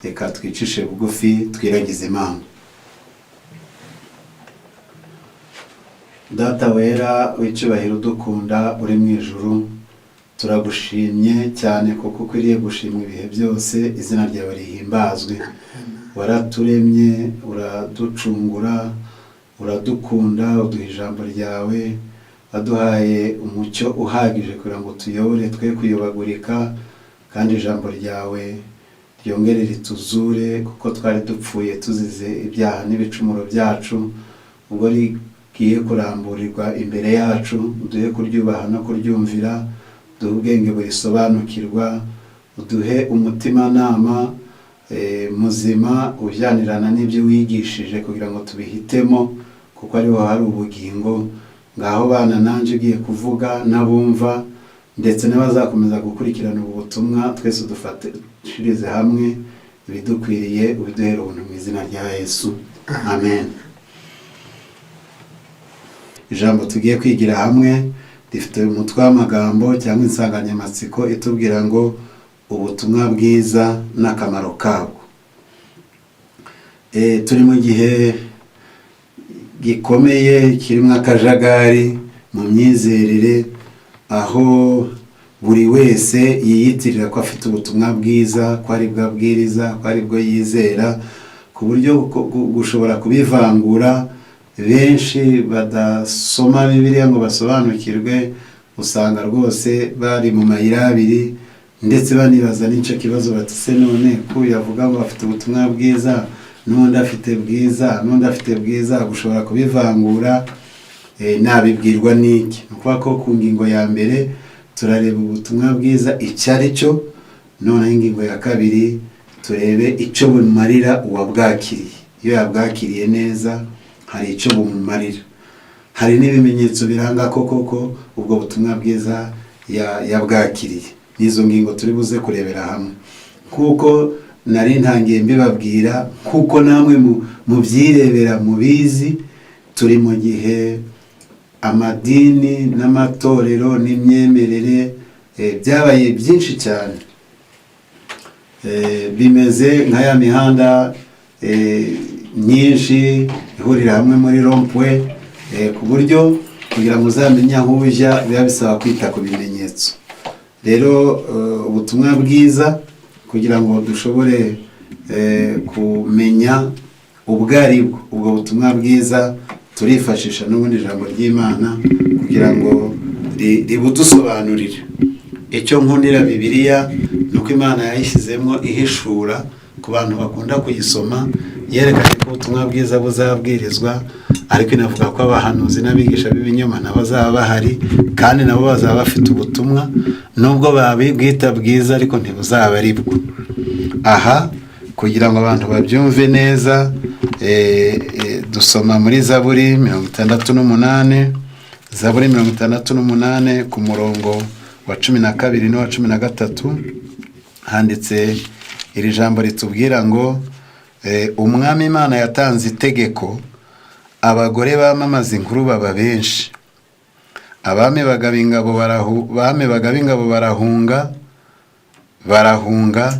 Reka twicishe bugufi twiragize Imana. Data wera w'icyubahiro udukunda uri mu ijuru, turagushimye cyane kuko ukwiriye gushimwa ibihe byose, izina ryawe rihimbazwe. Waraturemye, uraducungura, uradukunda, uduha ijambo ryawe, waduhaye umucyo uhagije kugira ngo tuyobore twe kuyobagurika, kandi ijambo ryawe ryongere rituzure kuko twari dupfuye tuzize ibyaha n'ibicumuro byacu. Ubwo rigiye kuramburirwa imbere yacu, uduhe kuryubaha no kuryumvira, uduhe ubwenge burisobanukirwa, uduhe umutimanama muzima ujyanirana n'ibyo wigishije kugira ngo tubihitemo, kuko ariho hari ubugingo. Ngaho bana nanjye ugiye kuvuga n'abumva ndetse n'abazakomeza gukurikirana ubu butumwa, twese dufatishirize hamwe ibidukwiriye, ubiduhere ubuntu mu izina rya Yesu, amen. Ijambo tugiye kwigira hamwe rifite umutwe w'amagambo cyangwa insanganyamatsiko itubwira ngo ubutumwa bwiza n'akamaro kabwo. Turi mu gihe gikomeye kirimo akajagari mu myizerere, aho buri wese yiyitirira ko afite ubutumwa bwiza, ko aribwo abwiriza, ko aribwo yizera, ku buryo gushobora kubivangura benshi badasoma Bibiliya ngo basobanukirwe, usanga rwose bari mu mayira abiri, ndetse banibaza n'icyo kibazo bati: "Se none ko uyu avuga ngo afite ubutumwa bwiza, n'undi afite bwiza, n'undi afite bwiza, gushobora kubivangura nabibwirwa n'iki?" Ni ukuvuga ko ku ngingo ya mbere turareba ubutumwa bwiza icyo ari cyo, noneho ingingo ya kabiri turebe icyo bumarira uwabwakiriye. Iyo yabwakiriye neza hari icyo bumumarira, hari n'ibimenyetso biranga ko koko ubwo butumwa bwiza yabwakiriye. N'izo ngingo turi buze kurebera hamwe, kuko nari ntangiye mbibabwira, kuko namwe mubyirebera mubizi. Turi mu gihe amadini n'amatorero n'imyemerere byabaye byinshi cyane. Bimeze nka ya mihanda myinshi ihurira hamwe muri rond-point, ku buryo kugira ngo uzamenye aho ujya biba bisaba kwita ku bimenyetso. Rero ubutumwa bwiza, kugira ngo dushobore kumenya ubwo ari bwo ubwo butumwa bwiza, turifashisha n'ubundi ijambo ry'Imana kugira ngo ribudusobanurire. Icyo nkundira Bibiliya ni uko Imana yayishyizemo ihishura ku bantu bakunda kuyisoma. Yerekanye ko ubutumwa bwiza buzabwirizwa, ariko inavuga ko abahanuzi n'abigisha b'ibinyoma nabo bazaba bahari, kandi nabo bazaba bafite ubutumwa, nubwo babibwita bwiza ariko ntibuzaba ari bwo. Aha kugira ngo abantu babyumve neza, dusoma muri Zaburi 68, Zaburi 68 ku murongo wa 12 n'uwa 13, handitse iri jambo ritubwira ngo Umwami Imana yatanze itegeko, abagore bamamaza inkuru baba benshi. Abami bagaba ingabo barahunga, barahunga,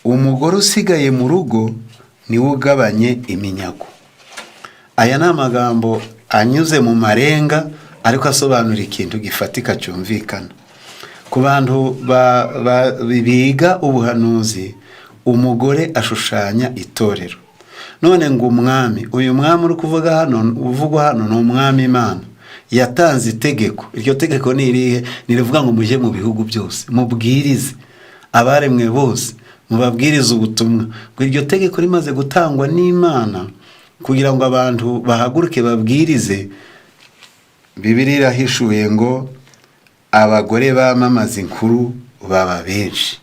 umugore usigaye mu rugo niwe ugabanye iminyago. Aya ni amagambo anyuze mu marenga, ariko asobanura ikintu gifatika cyumvikana ku bantu biga ubuhanuzi. Umugore ashushanya itorero. None ngo umwami, uyu mwami uri kuvuga hano, uvugwa hano ni Umwami Imana yatanze itegeko. Iryo tegeko ni irihe? Ni rivuga ngo mujye mu bihugu byose, mubwirize abaremwe bose, mubabwirize ubutumwa. Ngo iryo tegeko rimaze gutangwa n'Imana kugira ngo abantu bahaguruke babwirize, Bibiliya irahishuye ngo abagore bamamaza inkuru baba benshi.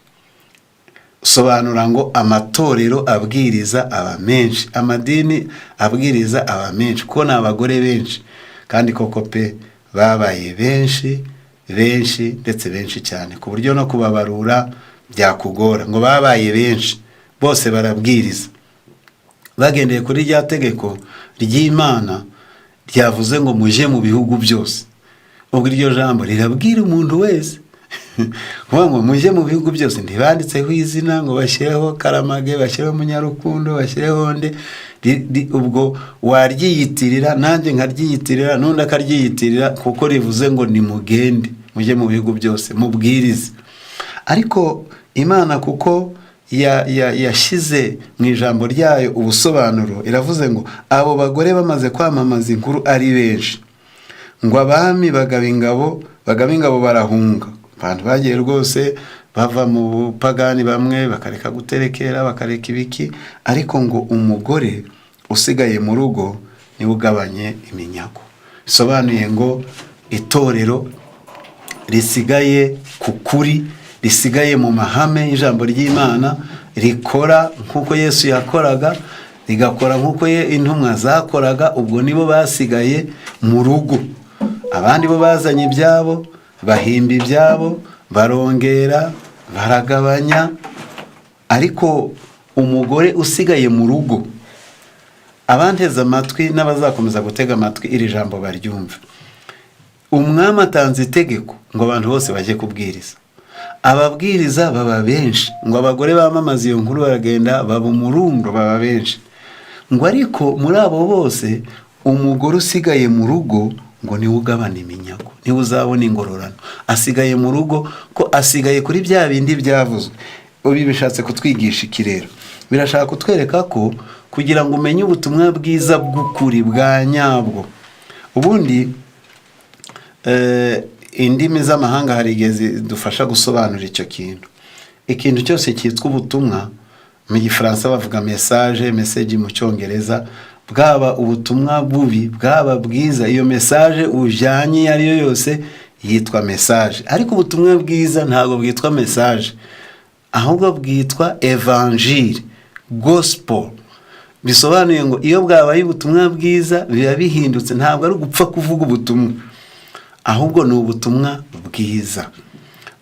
Sobanura ngo amatorero abwiriza aba menshi, amadini abwiriza aba menshi, kuko ni abagore benshi. Kandi koko pe, babaye benshi, benshi ndetse benshi cyane, ku buryo no kubabarura byakugora. Ngo babaye benshi, bose barabwiriza bagendeye kuri rya tegeko ry'Imana ryavuze ngo mujye mu bihugu byose. Ubwo iryo jambo rirabwira umuntu wese. Kuvuga ngo mujye mu bihugu byose, ntibanditseho izina ngo bashyireho Karamage, bashyireho Munyarukundo, bashyireho nde. Ubwo waryiyitirira, nanjye nkaryiyitirira, n'undi akaryiyitirira, kuko rivuze ngo nimugende mujye mu bihugu byose mubwirize. Ariko Imana, kuko yashyize mu ijambo ryayo ubusobanuro, iravuze ngo abo bagore bamaze kwamamaza inkuru ari benshi, ngo abami bagaba ingabo barahunga. Abantu bagiye rwose bava mu bupagani, bamwe bakareka guterekera, bakareka ibiki, ariko ngo umugore usigaye mu rugo niwe ugabanye iminyago. Bisobanuye ngo itorero risigaye ku kuri, risigaye mu mahame y'ijambo ry'Imana, rikora nk'uko Yesu yakoraga, rigakora nk'uko intumwa zakoraga, ubwo nibo basigaye mu rugo. Abandi bo bazanye ibyabo, bahimba ibyabo, barongera baragabanya. Ariko umugore usigaye mu rugo, abanteze amatwi n'abazakomeza gutega amatwi iri jambo baryumva: umwami atanze itegeko ngo abantu bose bajye kubwiriza, ababwiriza baba benshi, ngo abagore bamamaza iyo nkuru baragenda baba umurundo, baba benshi, ngo ariko muri abo bose umugore usigaye mu rugo ngo niwe ugabana iminyago, niwe uzabona ingororano. Asigaye mu rugo ko asigaye kuri bya bindi byavuzwe. Ibi bishatse kutwigisha iki rero? Birashaka kutwereka ko kugira ngo umenye ubutumwa bwiza bw'ukuri bwa nyabwo, ubundi indimi z'amahanga hari igihe zidufasha gusobanura icyo kintu. Ikintu cyose cyitwa ubutumwa, mu Gifaransa bavuga message, message mu Cyongereza, bwaba ubutumwa bubi, bwaba bwiza, iyo message ujyanye iyo ari yo yose yitwa message. Ariko ubutumwa bwiza ntabwo bwitwa message, ahubwo bwitwa évangile, gospel. Bisobanuye ngo iyo bwabaye ubutumwa bwiza biba bihindutse. Ntabwo ari ugupfa kuvuga ubutumwa, ahubwo ni ubutumwa bwiza.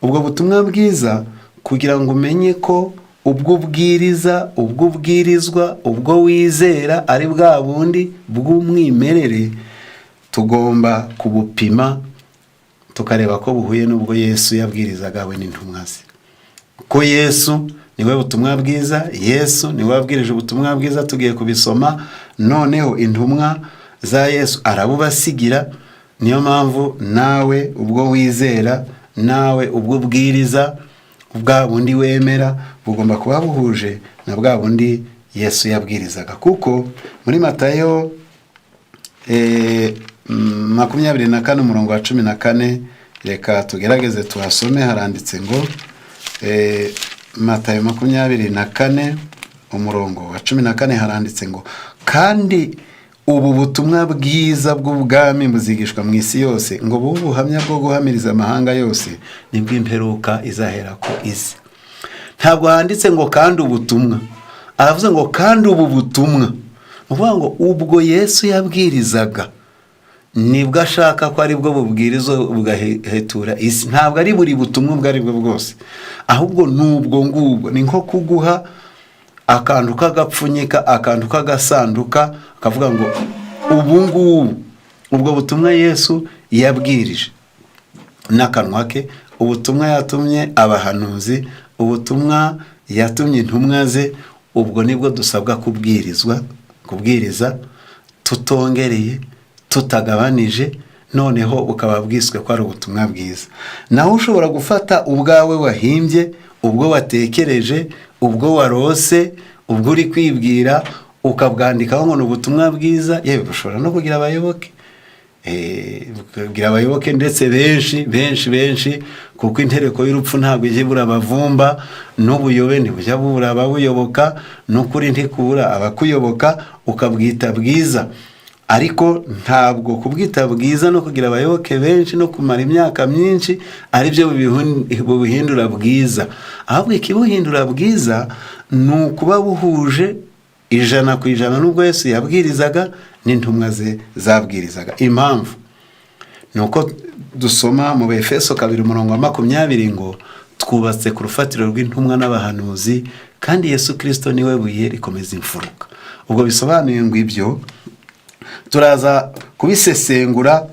Ubwo butumwa bwiza, kugira ngo umenye ko ubwo ubwiriza, ubwo ubwirizwa, ubwo wizera ari bwa bundi bw'umwimerere, tugomba kubupima, tukareba ko buhuye n'ubwo Yesu yabwirizaga we n'intumwa ze, ko Yesu niwe butumwa bwiza. Yesu niwe wabwirije ubutumwa bwiza, tugiye kubisoma. Noneho intumwa za Yesu arabubasigira. Niyo mpamvu nawe ubwo wizera, nawe ubwo ubwiriza, bwa bundi wemera bugomba kuba buhuje na bwa bundi Yesu yabwirizaga, kuko muri Matayo 24 umurongo wa 14, reka tugerageze tuhasome, haranditse ngo Matayo 24 umurongo wa 14, haranditse ngo: "Kandi ubu butumwa bwiza bw'ubwami buzigishwa mu isi yose ngo bube ubuhamya bwo guhamiriza amahanga yose, nibwo imperuka izahera ko izi." Ntabwo handitse ngo "kandi ubutumwa", aravuze ngo "kandi ubu butumwa". Ni ukuvuga ngo ubwo Yesu yabwirizaga nibwo ashaka ko aribwo bubwirizwa bugahetura isi. Ntabwo ari buri butumwa ubwo ari bwo bwose, ahubwo ni ubwo ngubwo. Ni nko kuguha akantu k'agapfunyika, akantu k'agasanduka, akavuga ngo ubu ngubu ubwo butumwa Yesu yabwirije n'akanwa ke, ubutumwa yatumye abahanuzi, ubutumwa yatumye intumwa ze, ubwo nibwo dusabwa kubwirizwa, kubwiriza tutongereye, tutagabanije, noneho bukaba bwiswe ko ari ubutumwa bwiza. Naho ushobora gufata ubwawe wahimbye, ubwo watekereje, ubwo warose, ubwo uri kwibwira, ukabwandikaho ngo ni ubutumwa bwiza. Yewe, bushobora no kugira abayoboke, bukagira abayoboke ndetse benshi benshi benshi, kuko intereko y'urupfu ntabwo ijya ibura abavumba, n'ubuyobe ntibujya bubura ababuyoboka, n'ukuri ntikubura abakuyoboka. Ukabwita bwiza, ariko ntabwo kubwita bwiza no kugira abayoboke benshi no kumara imyaka myinshi ari byo bubuhindura bwiza. Ahubwo ikibuhindura bwiza ni ukuba buhuje 100% n'ubwo Yesu yabwirizaga n'intumwa ze zabwirizaga. Impamvu ni uko dusoma mu Befeso 2 umurongo wa 20 ngo twubatse ku rufatiro rw'intumwa n'abahanuzi, kandi Yesu Kirisito niwe buye rikomeza imfuruka. Ubwo bisobanuye ngo ibyo turaza kubisesengura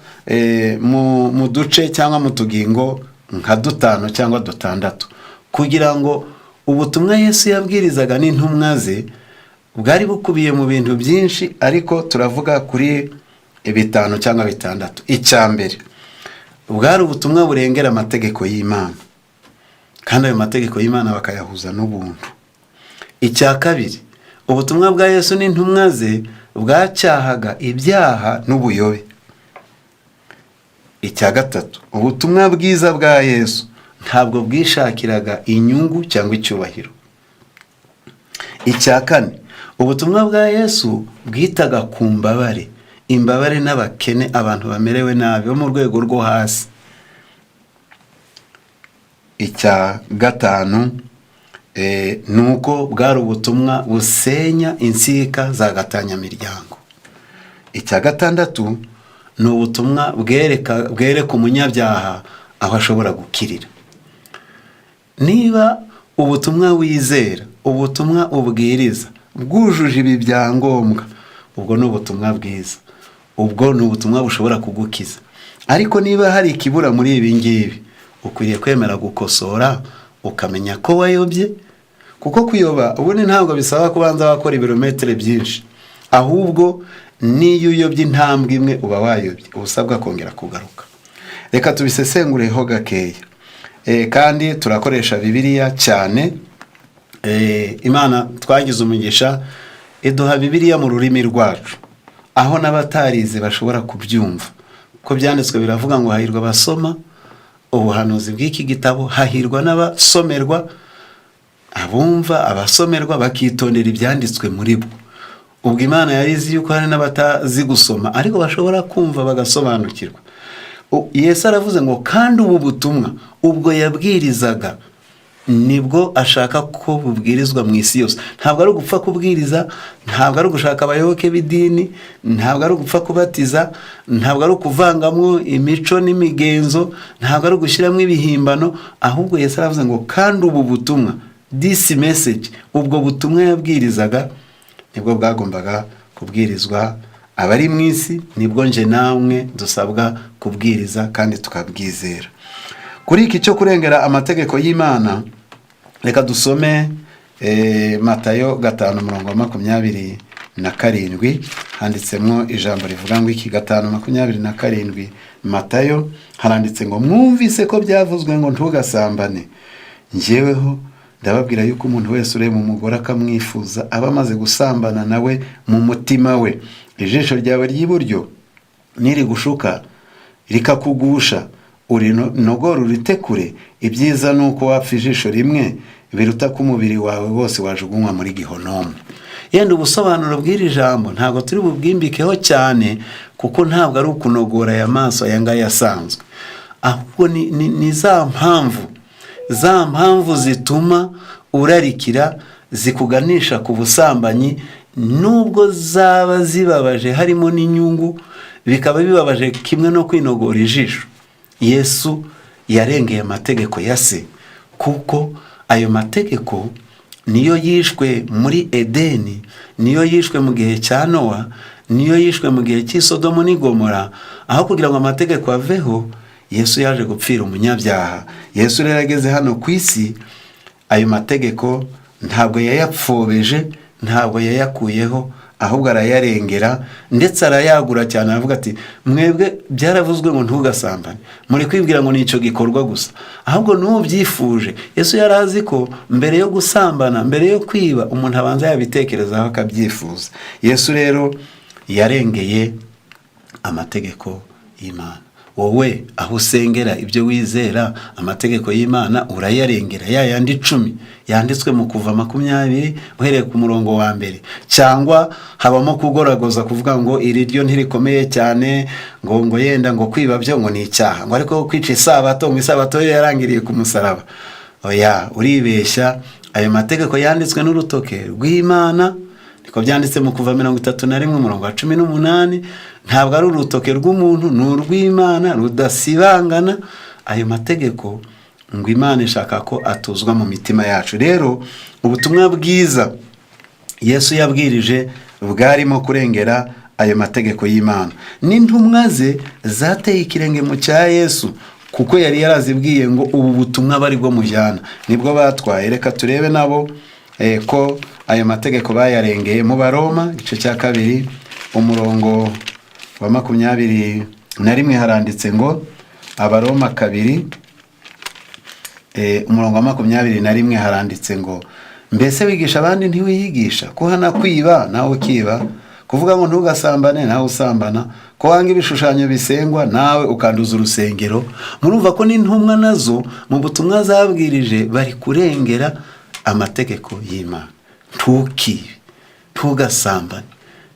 mu duce cyangwa mu tugingo nka dutanu cyangwa dutandatu, kugira ngo ubutumwa Yesu yabwirizaga n'intumwa ze bwari bukubiye mu bintu byinshi, ariko turavuga kuri bitanu cyangwa bitandatu. Icya mbere, bwari ubutumwa burengera amategeko y'Imana, kandi ayo mategeko y'Imana bakayahuza n'ubuntu. Icya kabiri, ubutumwa bwa Yesu n'intumwa ze bwacyahaga ibyaha n'ubuyobe. Icya gatatu, ubutumwa bwiza bwa Yesu ntabwo bwishakiraga inyungu cyangwa icyubahiro. Icya kane, ubutumwa bwa Yesu bwitaga ku mbabare, imbabare n'abakene, abantu bamerewe nabi bo mu rwego rwo hasi. Icya gatanu, ni uko bwari ubutumwa busenya insika za gatanyamiryango. Icya gatandatu, ni ubutumwa bwereka umunyabyaha aho ashobora gukirira. Niba ubutumwa wizera, ubutumwa ubwiriza bwujuje ibi byangombwa, ubwo ni ubutumwa bwiza, ubwo ni ubutumwa bushobora kugukiza. Ariko niba hari ikibura muri ibi ngibi, ukwiriye kwemera gukosora, ukamenya ko wayobye, kuko kuyoba ubundi ntabwo bisaba kubanza wakora ibirometero byinshi, ahubwo n'iyo uyobye intambwe imwe uba wayobye, uba usabwa kongera kugaruka. Reka tubisesengureho gakeya. Kandi turakoresha Bibiliya cyane. Imana twagize umugisha iduha Bibiliya mu rurimi rwacu, aho n'abatarize bashobora kubyumva, ko byanditswe biravuga ngo hahirwa abasoma ubuhanuzi bw'iki gitabo, hahirwa n'abasomerwa, abumva, abasomerwa bakitondera ibyanditswe muri bwo. Ubwo Imana yari izi yuko hari n'abatazi gusoma ariko bashobora kumva bagasobanukirwa. Yesu aravuze ngo kandi ubu butumwa ubwo yabwirizaga nibwo ashaka ko bubwirizwa mu isi yose. Ntabwo ari ugupfa kubwiriza, ntabwo ari ugushaka abayoboke b'idini, ntabwo ari ugupfa kubatiza, ntabwo ari ukuvangamo imico n'imigenzo, ntabwo ari ugushyiramo ibihimbano, ahubwo Yesu aravuze ngo kandi ubu butumwa, this message, ubwo butumwa yabwirizaga nibwo bwagombaga kubwirizwa abari mu isi, nibwo nje namwe dusabwa kubwiriza kandi tukabwizera. Kuri iki cyo kurengera amategeko y'Imana, reka dusome Matayo 5 umurongo wa 27. Handitsemo ijambo rivuga ngo iki? 5:27, Matayo, haranditse ngo: "Mwumvise ko byavuzwe ngo ntugasambane. Njyeweho ndababwira yuko umuntu wese ureba umugore akamwifuza aba amaze gusambana nawe mu mutima we. Ijisho ryawe ry'iburyo nirigushuka rikakugusha, urinogora uritekure. Ibyiza ni uko wapfa ijisho rimwe biruta ko umubiri wawe wose wajugunywa muri gihonomu." Yenda ubusobanuro bw'iri jambo ntabwo turi bubwimbikeho cyane, kuko ntabwo ari ukunogora aya maso aya ngaya asanzwe, ahubwo ni za mpamvu zituma urarikira, zikuganisha ku busambanyi, nubwo zaba zibabaje harimo n'inyungu, bikaba bibabaje kimwe no kwinogora ijisho. Yesu yarengeye amategeko ya se, kuko ayo mategeko niyo yishwe muri Edeni, niyo yishwe mu gihe cya Nowa, niyo yishwe mu gihe cy'isodomo n'Igomora. Aho kugira ngo amategeko aveho, Yesu yaje gupfira umunyabyaha. Yesu rero ageze hano ku isi, ayo mategeko ntabwo yayapfobeje, ntabwo yayakuyeho, ahubwo arayarengera, ndetse arayagura cyane. Aravuga ati: "Mwebwe byaravuzwe ngo ntugasambane, muri kwibwira ngo ni icyo gikorwa gusa, ahubwo n'ubyifuje." Yesu yari azi ko mbere yo gusambana, mbere yo kwiba, umuntu abanza yabitekerezaho akabyifuza. Yesu rero yarengeye amategeko y'Imana. Wowe aho usengera, ibyo wizera, amategeko y'Imana urayarengera, ya yandi 10 yanditswe mu Kuva 20 uhereye ku murongo wa mbere, cyangwa habamo kugoragoza, kuvuga ngo iri ryo ntirikomeye cyane, ngo yenda ngo kwiba byo ngo ni icyaha, ngo ariko kwica isabato, ngo isabato yo yarangiriye ku musaraba? Oya, uribeshya. Ayo mategeko yanditswe n'urutoke rw'Imana, niko byanditse mu Kuva 31 umurongo wa 18. Ntabwo ari urutoke rw'umuntu, ni urw'Imana rudasibangana. Ayo mategeko ngo Imana ishaka ko atuzwa mu mitima yacu. Rero ubutumwa bwiza Yesu yabwirije bwarimo kurengera ayo mategeko y'Imana, n'intumwa ze zateye ikirenge mu cya Yesu. Kuko yari yarazibwiye ngo ubu butumwa bari bwo mujyana, nibwo batwaye. Reka turebe nabo ko ayo mategeko bayarengeye. Mu Baroma igice cya 2, umurongo wa 21 haranditse ngo, Abaroma 2, umurongo wa 21 haranditse ngo: "Mbese wigisha abandi ntiwiyigisha? Kuhana kwiba nawe ukiba, kuvuga ngo ntugasambane nawe usambana, ko wanga ibishushanyo bisengwa nawe ukanduza urusengero." Murumva ko n'intumwa nazo mu butumwa zabwirije bari kurengera amategeko y'Imana: ntukibe, ntugasambane,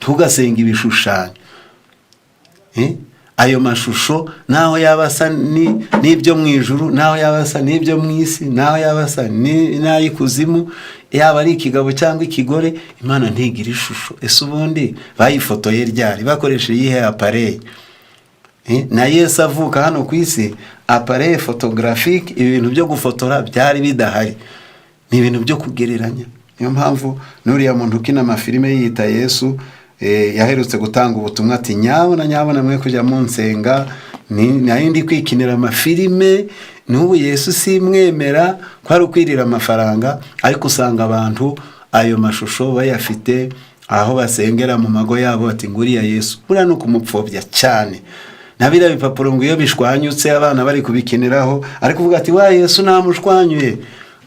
ntugasenge ibishushanyo. Ayo mashusho naho yaba asa n'ibyo mu ijuru, naho yaba asa n'ibyo mu isi, naho yaba asa n'ay'ikuzimu, yaba ari ikigabo cyangwa ikigore, Imana ntigira ishusho. Ese ubundi bayifotoye ryari? Bakoresheje iyihe appareil? Na Yesu avuka hano ku isi, appareil photographique, ibintu byo gufotora byari bidahari. Ni ibintu byo kugereranya. Niyo mpamvu n'uriya muntu ukina amafilime yiyita Yesu yaherutse gutanga ubutumwa ati: "Nyabona, nyabona, mwe kujya munsenga, nari ndi kwikinira amafilime, n'ubu Yesu simwemera, ko ari ukwirira amafaranga." Ariko usanga abantu ayo mashusho bayafite aho basengera mu mago yabo, bati nguriya Yesu. Buriya ni ukumupfobya cyane. Na biriya bipapuro ngo iyo bishwanyutse abana bari kubikiniraho, ariko uvuga ati: "Wa Yesu namushwanyuye,"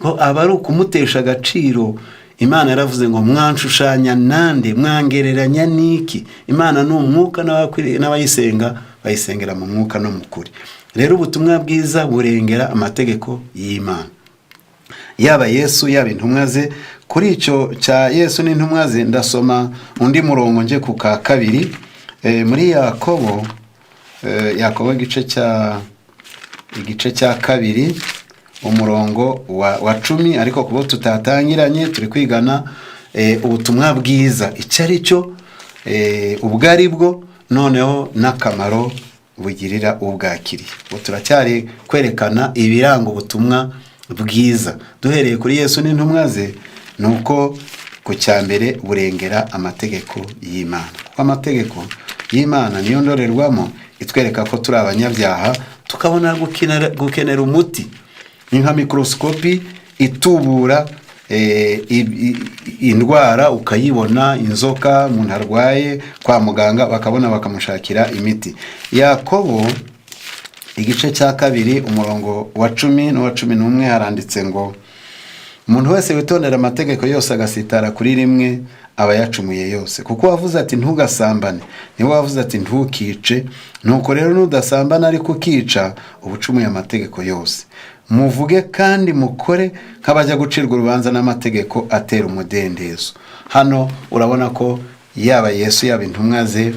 ngo aba ari ukumutesha agaciro. Imana yaravuze ngo: "Mwanshushanya nande? Mwangereranya n'iki?" Imana ni umwuka, n'abayisenga bayisengera mu mwuka no mu kuri. Rero ubutumwa bwiza burengera amategeko y'Imana, yaba Yesu, yaba intumwa ze. Kuri icyo cya Yesu n'intumwa ze, ndasoma undi murongo nje ku ka kabiri. Muri Yakobo, Yakobo igice cya 2, umurongo wa 10. Ariko kubo tutatangiranye turi kwigana ubutumwa bwiza icyo ari cyo, ubwo ari bwo, noneho n'akamaro bugirira ubwakiriye. Ubu turacyari kwerekana ibiranga ubutumwa bwiza duhereye kuri Yesu n'intumwa ze. Ni uko ku cya mbere burengera amategeko y'Imana, kuko amategeko y'Imana niyo ndorerwamo itwereka ko turi abanyabyaha, tukabona gukenera umuti. Ni nka mikorosikopi itubura indwara ukayibona, inzoka umuntu arwaye kwa muganga bakabona bakamushakira imiti. Yakobo igice cya 2, umurongo wa 10 n'uwa 11 haranditse ngo: "Umuntu wese witondera amategeko yose agasitara kuri rimwe aba yacumuye yose. Kuko wavuze ati: 'Ntugasambane,' niwe wavuze ati: 'Ntukice.' Nuko rero nudasambana ariko ukica, uba ucumuye amategeko yose. Muvuge kandi mukore nk'abajya gucirwa urubanza n'amategeko atera umudendezo." Hano urabona ko yaba Yesu, yaba intumwa ze,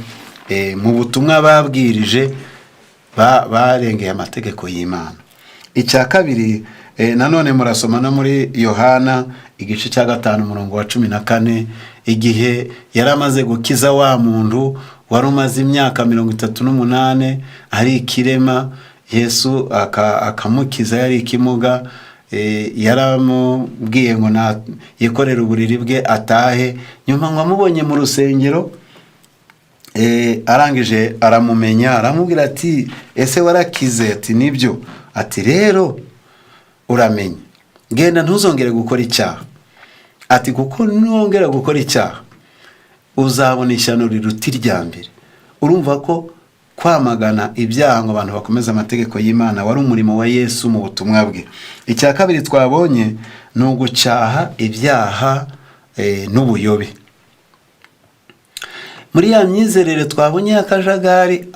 mu butumwa babwirije barengeye amategeko y'Imana. Icya kabiri, nanone murasoma no muri Yohana igice cya 5, umurongo wa 14, igihe yari amaze gukiza wa muntu wari umaze imyaka 38 ari ikirema. Yesu akamukiza, yari ikimuga. Yaramubwiye ngo yikorere uburiri bwe atahe. Nyuma ngo amubonye mu rusengero, arangije aramumenya, aramubwira ati: "Ese warakize?" Ati: "Nibyo." Ati: "Rero uramenye, genda ntuzongere gukora icyaha." Ati: "Kuko nongera gukora icyaha uzabona ishyano riruta irya mbere." Urumva ko kwamagana ibyaha ngo abantu bakomeze amategeko y'Imana wari umurimo wa Yesu mu butumwa bwe. Icya kabiri twabonye ni ugucyaha ibyaha n'ubuyobe. Muri ya myizerere twabonye y'akajagari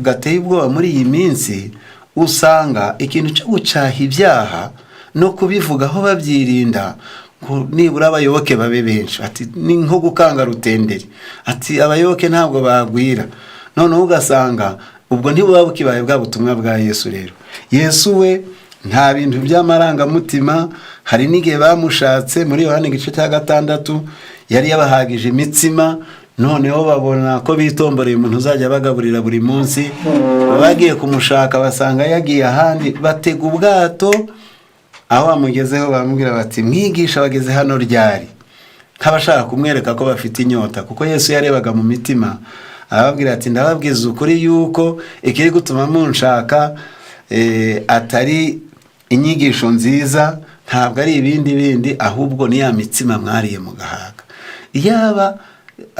gateye ubwoba muri iyi minsi, usanga ikintu cyo gucyaha ibyaha no kubivugaho babyirinda ngo nibura abayoboke babe benshi. Ati: "Ni nko gukanga rutenderi." Ati: "Abayoboke ntabwo bagwira." Noneho ugasanga ubwo ntibuba bukibaye bwa butumwa bwa Yesu. Rero Yesu we nta bintu by'amarangamutima. Hari n'igihe bamushatse muri Yohani igice cya 6, yari yabahagije imitsima, noneho babona ko bitomboreye umuntu uzajya bagaburira buri munsi. Bagiye kumushaka basanga yagiye ahandi, batega ubwato. Aho bamugezeho baramubwira bati: "Mwigisha, bageze hano ryari?" Nk'abashaka kumwereka ko bafite inyota, kuko Yesu yarebaga mu mitima. Arababwira ati: "Ndababwiza ukuri yuko ikiri gutuma munshaka atari inyigisho nziza, ntabwo ari ibindi bindi, ahubwo ni ya mitsima mwariye mugahaga. Iyaba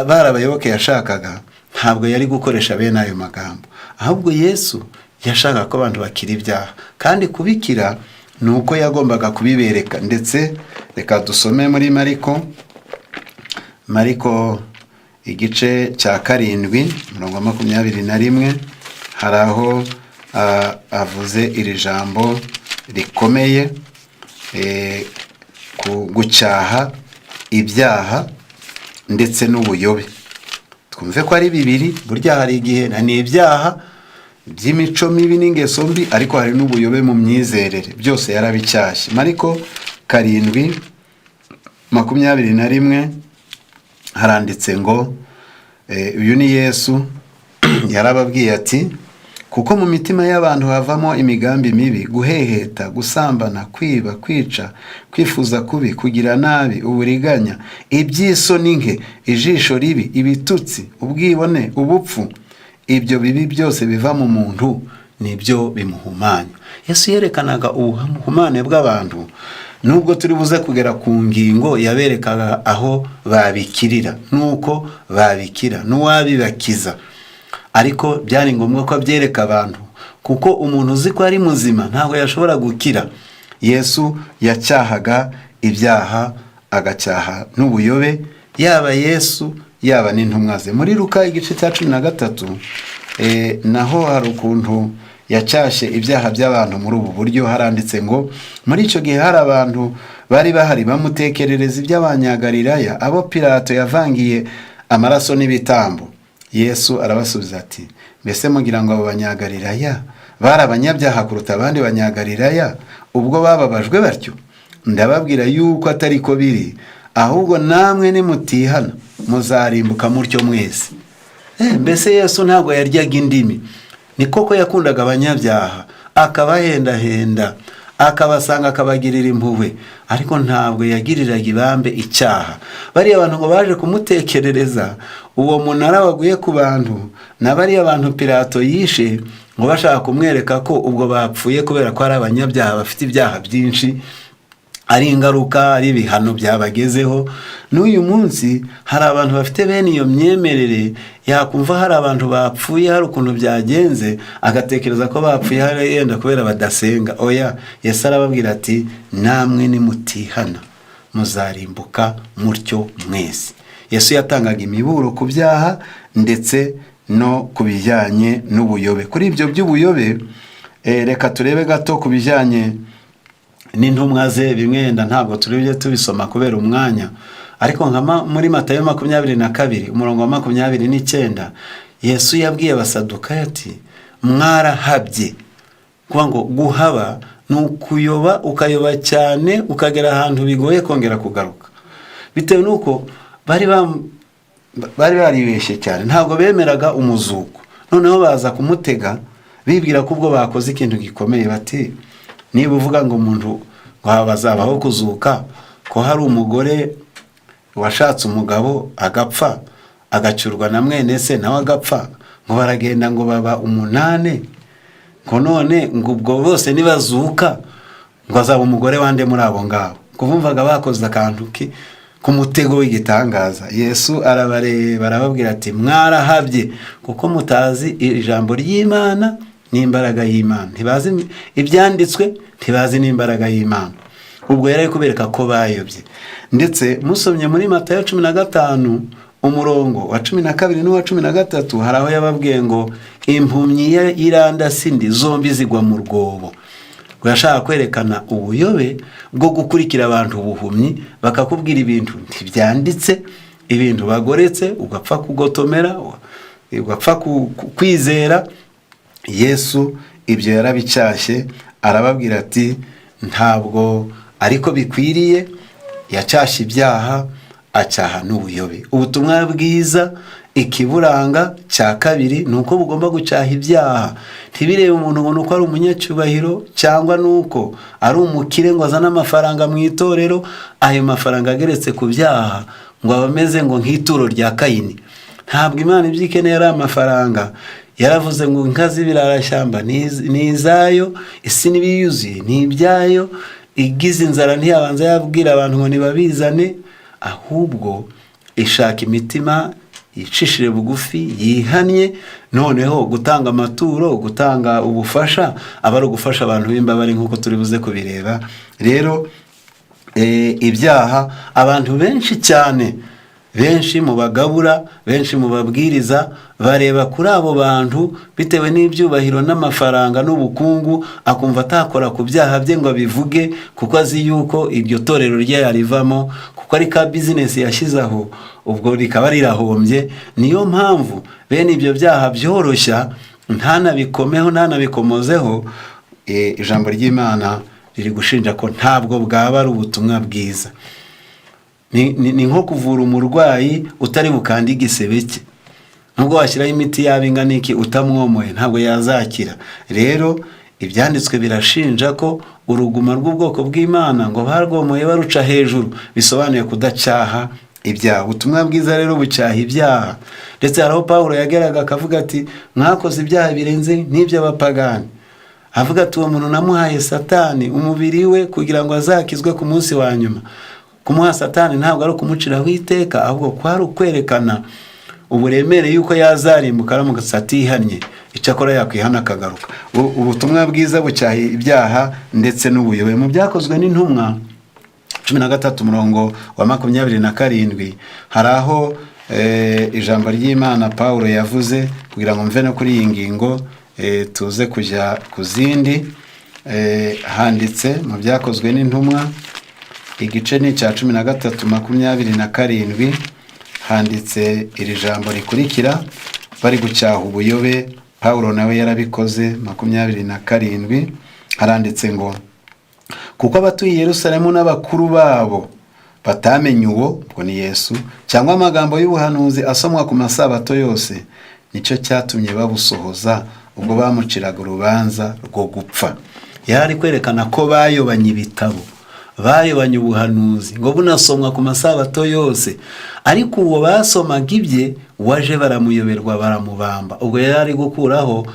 bari abayoboke yashakaga, ntabwo yari gukoresha bene ayo magambo, ahubwo Yesu yashakaga ko abantu bakira ibyaha, kandi kubikira ni uko yagombaga kubibereka. Ndetse reka dusome muri Mariko igice cya 7, umurongo 21, hari aho avuze iri jambo rikomeye, gucyaha ibyaha ndetse n'ubuyobe. Twumve ko ari bibiri. Burya hari igihe ni ibyaha by'imico mibi n'ingeso mbi, ariko hari n'ubuyobe mu myizerere, byose yarabicyashye. Mariko 7:21 haranditse ngo, uyu ni Yesu yarababwiye ati: "Kuko mu mitima y'abantu havamo imigambi mibi, guheheta, gusambana, kwiba, kwica, kwifuza kubi, kugira nabi, uburiganya, iby'isoni nke, ijisho ribi, ibitutsi, ubwibone, ubupfu. Ibyo bibi byose biva mu muntu nibyo bimuhumanya." Yesu yerekanaga ubuhumane bw'abantu, nubwo turi buze kugera ku ngingo yaberekaga aho babikirira, nuko babikira n'uwabibakiza, ariko byari ngombwa ko abyereka abantu, kuko umuntu uzi ko ari muzima ntabwo yashobora gukira. Yesu yacyahaga ibyaha, agacyaha n'ubuyobe, yaba Yesu yaba n'intumwa ze. Muri Luka igice cya 13, naho hari ukuntu yacyashye ibyaha by'abantu muri ubu buryo. Haranditse ngo: "Muri icyo gihe hari abantu bari bahari bamutekerereza iby'Abanyagalilaya, abo Pilato yavangiye amaraso n'ibitambo. Yesu arabasubiza ati: 'Mbese mugira ngo abo Banyagalilaya bari abanyabyaha kuruta abandi Banyagalilaya ubwo bababajwe batyo? Ndababwira yuko atari ko biri, ahubwo namwe nimutihana muzarimbuka mutyo mwese.'" Mbese Yesu ntabwo yaryaga indimi. Ni koko yakundaga abanyabyaha, akabahendahenda, akabasanga, akabagirira impuhwe, ariko ntabwo yagiriraga ibambe icyaha. Bariya bantu ngo baje kumutekerereza uwo munara waguye ku bantu na bariya bantu Pilato yishe, ngo bashaka kumwereka ko ubwo bapfuye kubera ko ari abanyabyaha bafite ibyaha byinshi, ari ingaruka, ari ibihano byabagezeho. N'uyu munsi hari abantu bafite bene iyo myemerere, yakumva hari abantu bapfuye, hari ukuntu byagenze, agatekereza ko bapfuye hari yenda kubera badasenga. Oya, Yesu arababwira ati: "Namwe nimutihana muzarimbuka mutyo mwese." Yesu yatangaga imiburo ku byaha ndetse no ku bijyanye n'ubuyobe. Kuri ibyo by'ubuyobe, reka turebe gato ku bijyanye n'intumwa ze. Bimwe wenda ntabwo turi tubisoma kubera umwanya, ariko nka muri Matayo 22, umurongo wa 29, Yesu yabwiye Abasadukayo ati: "Mwarahabye." Kuvuga ngo guhaba ni ukuyoba, ukayoba cyane, ukagera ahantu bigoye kongera kugaruka, bitewe n'uko bari baribeshye cyane, ntabwo bemeraga umuzuko. Noneho baza kumutega, bibwira ko ubwo bakoze ikintu gikomeye, bati: "Niba uvuga ngo umuntu ngo bazabaho kuzuka, ko hari umugore washatse umugabo agapfa, agacyurwa na mwene se nawe agapfa, ngo baragenda ngo baba 8, ngo none ngo ubwo bose nibazuka ngo azaba umugore wande muri abo ngabo?" Kubumvaga bakoze akantu k'umutego w'igitangaza. Yesu arabareba, arababwira ati: "Mwarahabye kuko mutazi ijambo ry'Imana n'imbaraga y'Imana." Ntibazi ibyanditswe, ntibazi n'imbaraga y'Imana. Ubwo yari ari kubereka ko bayobye. Ndetse musomye muri Matayo 15, umurongo wa 12 n'uwa 13, hari aho yababwiye ngo: "Impumyi y'irandasindi zombi zigwa mu rwobo." Ngo yashaka kwerekana ubuyobe bwo gukurikira abantu ubuhumyi, bakakubwira ibintu ntibyanditse, ibintu bagoretse, ugapfa kugotomera, ugapfa kwizera. Yesu ibyo yarabicyashye, arababwira ati: "Ntabwo ariko bikwiriye." Yacyashye ibyaha, acyaha n'ubuyobe. Ubutumwa bwiza, ikiburanga cya kabiri ni uko bugomba gucyaha ibyaha. Ntibirebe umuntu ngo ni uko ari umunyacyubahiro cyangwa ni uko ari umukire ngo azane amafaranga mu itorero. Ayo mafaranga ageretse ku byaha ngo aba ameze ngo nk'ituro rya Kayini. Ntabwo Imana ibyo ikeneye ari amafaranga. Yaravuze ngo inka z'ibirarashyamba ni izayo, isi n'ibiyuzuye ni ibyayo. Igize inzara ntiyabanza yabwira abantu ngo nibabizane, ahubwo ishaka imitima yicishije bugufi, yihannye. Noneho gutanga amaturo, gutanga ubufasha, aba ari ugufasha abantu b'imbabare, nk'uko turi buze kubireba. Rero ibyaha, abantu benshi cyane, benshi mu bagabura, benshi mu babwiriza, bareba kuri abo bantu bitewe n'ibyubahiro n'amafaranga n'ubukungu, akumva atakora ku byaha bye ngo abivuge, kuko azi yuko iryo torero rye yarivamo, kuko ari ka bizinesi yashyize aho, ubwo rikaba rirahombye. Niyo mpamvu bene ibyo byaha byoroshya ntanabikomeho, ntanabikomozeho. Ijambo ry'Imana riri gushinja ko ntabwo bwaba ari ubutumwa bwiza. Ni nko kuvura umurwayi utari bukande igisebe cye. Nubwo washyiraho imiti yaba ingana iki, utamwomoye ntabwo yazakira. Rero ibyanditswe birashinja ko uruguma rw'ubwoko bw'Imana ngo barwomoye baruca hejuru, bisobanuye kudacyaha ibyaha. Ubutumwa bwiza rero bucyaha ibyaha. Ndetse hari aho Pawulo yageraga akavuga ati: "Mwakoze ibyaha birenze n'iby'abapagani." Avuga ati: "Uwo muntu namuhaye Satani umubiri we kugira ngo azakizwe ku munsi wa nyuma." Kumuha Satani ntabwo ari ukumuciraho iteka, ahubwo kwari ukwerekana uburemere yuko yazarimbuka aramutse atihannye. Icyakora yakwihana akagaruka. Ubutumwa bwiza bucyaha ibyaha ndetse n'ubuyobe. Mu Byakozwe n'Intumwa 13, umurongo wa 27, hari aho ijambo ry'Imana Pawulo yavuze, kugira ngo mve no kuri iyi ngingo, tuze kujya ku zindi. Handitse mu Byakozwe n'Intumwa, igice ni icya 13, 27, handitse iri jambo rikurikira, bari gucyaha ubuyobe. Pawulo nawe yarabikoze. 27 haranditse ngo: "Kuko abatuye i Yerusalemu n'abakuru babo batamenye uwo," ubwo ni Yesu, "cyangwa amagambo y'ubuhanuzi asomwa ku masabato yose, nicyo cyatumye babusohoza ubwo bamuciraga urubanza rwo gupfa." Yari ari kwerekana ko bayobanye ibitabo, bayobanye ubuhanuzi ngo bunasomwa ku masabato yose, ariko uwo basomaga ibye waje baramuyoberwa, baramubamba. Ubwo yari ari gukuraho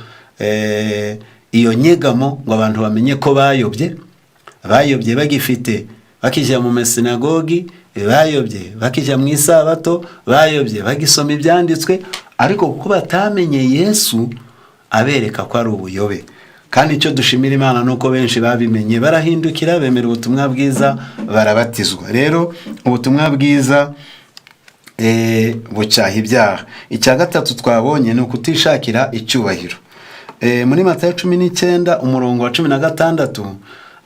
iyo nyegamo ngo abantu bamenye ko bayobye. Bayobye bagifite, bakijya mu masinagogi, bayobye bakijya mu isabato, bayobye bagisoma ibyanditswe, ariko kuko batamenye Yesu, abereka ko ari ubuyobe. Kandi icyo dushimira Imana ni uko benshi babimenye, barahindukira, bemera ubutumwa bwiza, barabatizwa. Rero ubutumwa bwiza bucyaha ibyaha. Icya gatatu twabonye ni ukutishakira icyubahiro. Muri Matayo 19, umurongo wa 16,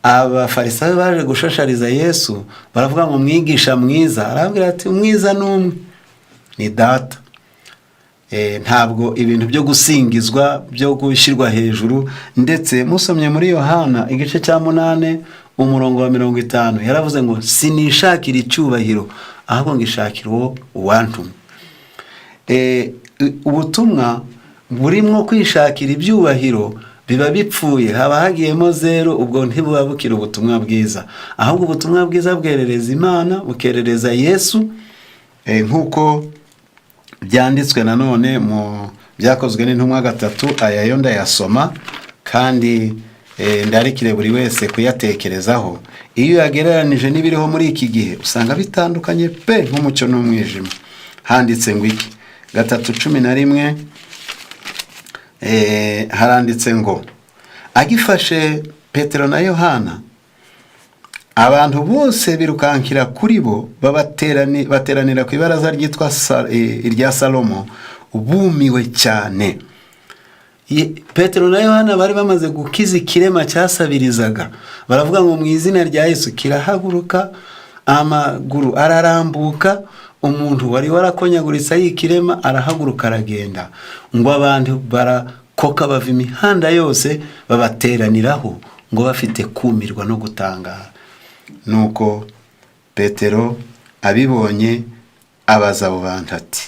abafarisayo baje gushashariza Yesu, baravuga ngo: "Mwigisha mwiza." Arababwira ati: "Umwiza ni umwe, ni Data." Ntabwo ibintu byo gusingizwa, byo gushyirwa hejuru. Ndetse musomye muri Yohana igice cya 8, umurongo wa 50, yaravuze ngo: "Sinishakira icyubahiro, ahubwo ngishakira uwo uwantumye." Ubutumwa burimo kwishakira ibyubahiro biba bipfuye, haba hagiyemo zero. Ubwo ntibuba bukiri ubutumwa bwiza, ahubwo ubutumwa bwiza bwerereza Imana, bukerereza Yesu, nk'uko byanditswe nanone mu Byakozwe n'Intumwa 3. Aya yo ndayasoma kandi ndarikire buri wese kuyatekerezaho. Iyo uyagereranije n'ibiriho muri iki gihe, usanga bitandukanye pe, nk'umucyo n'umwijima. Handitse ngo iki? 3:11, haranditse ngo: "Agifashe Petero na Yohana, abantu bose birukankira kuri bo, bateranira ku ibaraza ryitwa irya Salomo, bumiwe cyane." Petero na Yohana bari bamaze gukiza ikirema cyasabirizaga. Baravuga ngo: "Mu izina rya Yesu." Kirahaguruka, amaguru ararambuka, umuntu wari warakonyaguritse ari ikirema arahaguruka, aragenda. Ngo abantu barakoka, bava imihanda yose, babateraniraho ngo bafite kumirwa no gutangara. Nuko Petero abibonye abaza abo bantu ati: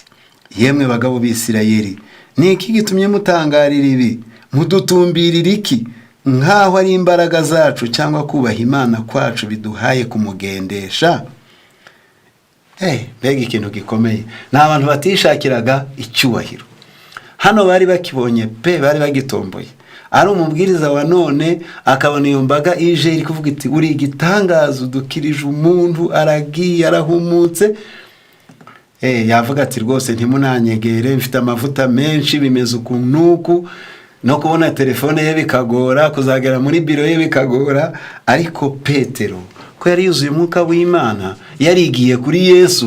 "Yemwe bagabo b'Isirayeli, ni iki gitumye mutangarira ibi, mudutumbirira iki, nk'aho ari imbaraga zacu cyangwa kubaha Imana kwacu biduhaye kumugendesha?" Mbega ikintu gikomeye! Ni abantu batishakiraga icyubahiro. Hano bari bakibonye pe, bari bagitomboye. Ari umubwiriza wa none akabona iyo mbaga ije iri kuvuga iti: "Uri igitangaza, udukirije umuntu, aragiye, arahumutse." Yavuga ati: "Rwose ntimunanyegere, mfite amavuta menshi, bimeze uku n'uku." No kubona telefone ye bikagora, kuzagera muri biro ye bikagora. Ariko Petero, ko yari yuzuye umwuka w'Imana, yarigiye kuri Yesu,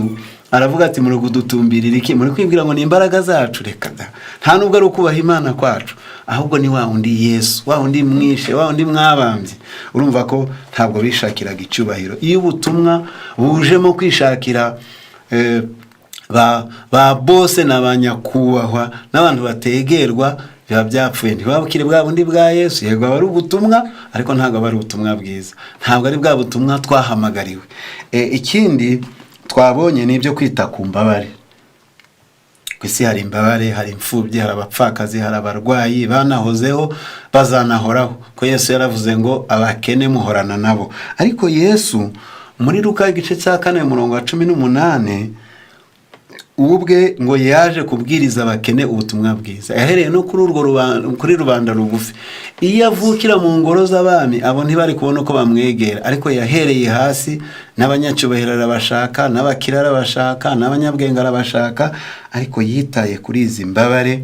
aravuga ati: "Muri kudutumbirira iki? Muri kwibwira ngo ni imbaraga zacu? Reka da, nta nubwo ari ukubaha Imana kwacu, ahubwo ni wa wundi Yesu, wa wundi mwishe, wa wundi mwabambye." Urumva ko ntabwo bishakiraga icyubahiro. Iyo ubutumwa bujemo kwishakira ba bose na ba nyakubahwa n'abantu bategerwa, biba byapfuye, ntibabukire bwa bundi bwa Yesu. Yego, aba ari ubutumwa, ariko ntabwo aba ari ubutumwa bwiza, ntabwo ari bwa butumwa twahamagariwe. Ikindi twabonye ni ibyo kwita ku mbabare. Ku isi hari imbabare, hari imfubyi, hari abapfakazi, hari abarwayi, banahozeho, bazanahoraho, ko Yesu yaravuze ngo: "Abakene muhorana nabo." Ariko Yesu muri Luka igice cya 4, umurongo wa 18, ubwe ngo yaje kubwiriza abakene ubutumwa bwiza. Yahereye no kuri urwo kuri rubanda rugufi. Iyo avukira mu ngoro z'abami, abo ntibari kubona uko bamwegera, ariko yahereye hasi. N'abanyacyubahiro arabashaka, n'abakire arabashaka, n'abanyabwenge arabashaka, ariko yitaye kuri izi mbabare,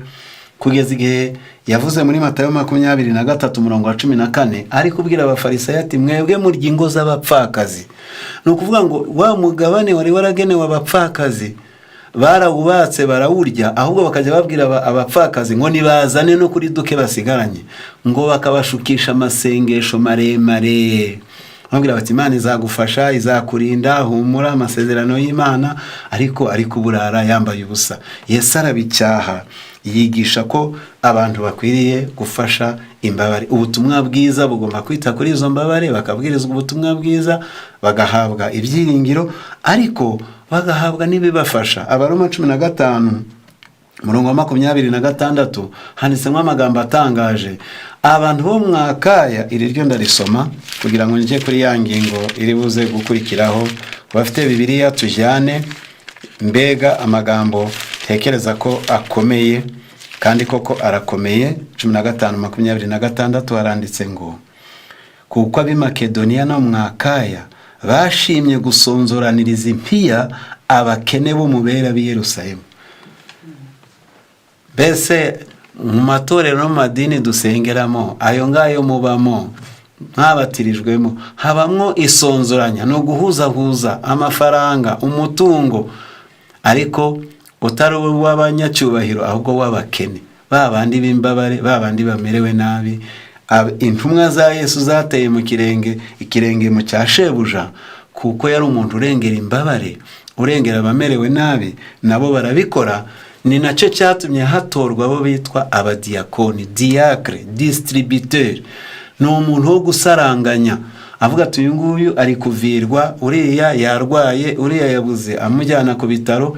kugeza igihe yavuze muri Matayo 23, umurongo wa 14, ari kubwira Abafarisayo ati: "Mwebwe murya ingo z'abapfakazi." Ni ukuvuga ngo wa mugabane wari waragenewe abapfakazi barawubatse, barawurya, ahubwo bakajya babwira abapfakazi ngo nibazane no kuri duke basigaranye, ngo bakabashukisha amasengesho maremare, babwira bati: "Imana izagufasha, izakurinda, humura, amasezerano y'Imana." Ariko ari kuburara yambaye ubusa. Yesu arabicyaha, yigisha ko abantu bakwiriye gufasha imbabare. Ubutumwa bwiza bugomba kwita kuri izo mbabare, bakabwirizwa ubutumwa bwiza, bagahabwa ibyiringiro, ariko bagahabwa n'ibibafasha. Abaroma 15, umurongo wa 26, handitsemo amagambo atangaje. Abantu bo mwakaya, iri ryo ndarisoma kugira ngo njye kuri ya ngingo iri buze gukurikiraho. Bafite Bibiliya tujyane. Mbega amagambo ntekereza ko akomeye, kandi koko arakomeye! 15:26 haranditse ngo: "Kuko ab'i Makedoniya no mwakaya bashimye gusonzoraniriza impiya abakene bo mu bera b'i Yerusalemu." Mbese mu matorero no mu madini dusengeramo, ayo ngayo mubamo, mwabatirijwemo, habamwo isonzoranya, ni uguhuzahuza amafaranga, umutungo, ariko utari uw'abanyacyubahiro, ahubwo w'abakene, ba bandi b'imbabare, ba bandi bamerewe nabi. Intumwa za Yesu zateye mu kirenge, ikirenge mu cya shebuja, kuko yari umuntu urengera imbabare, urengera abamerewe nabi, nabo barabikora. Ni nacyo cyatumye hatorwa abo bitwa abadiyakoni, diacre, distributeur, ni umuntu wo gusaranganya, avuga ati: "Uyu nguyu ari kuvirwa, uriya yarwaye, uriya yabuze amujyana ku bitaro,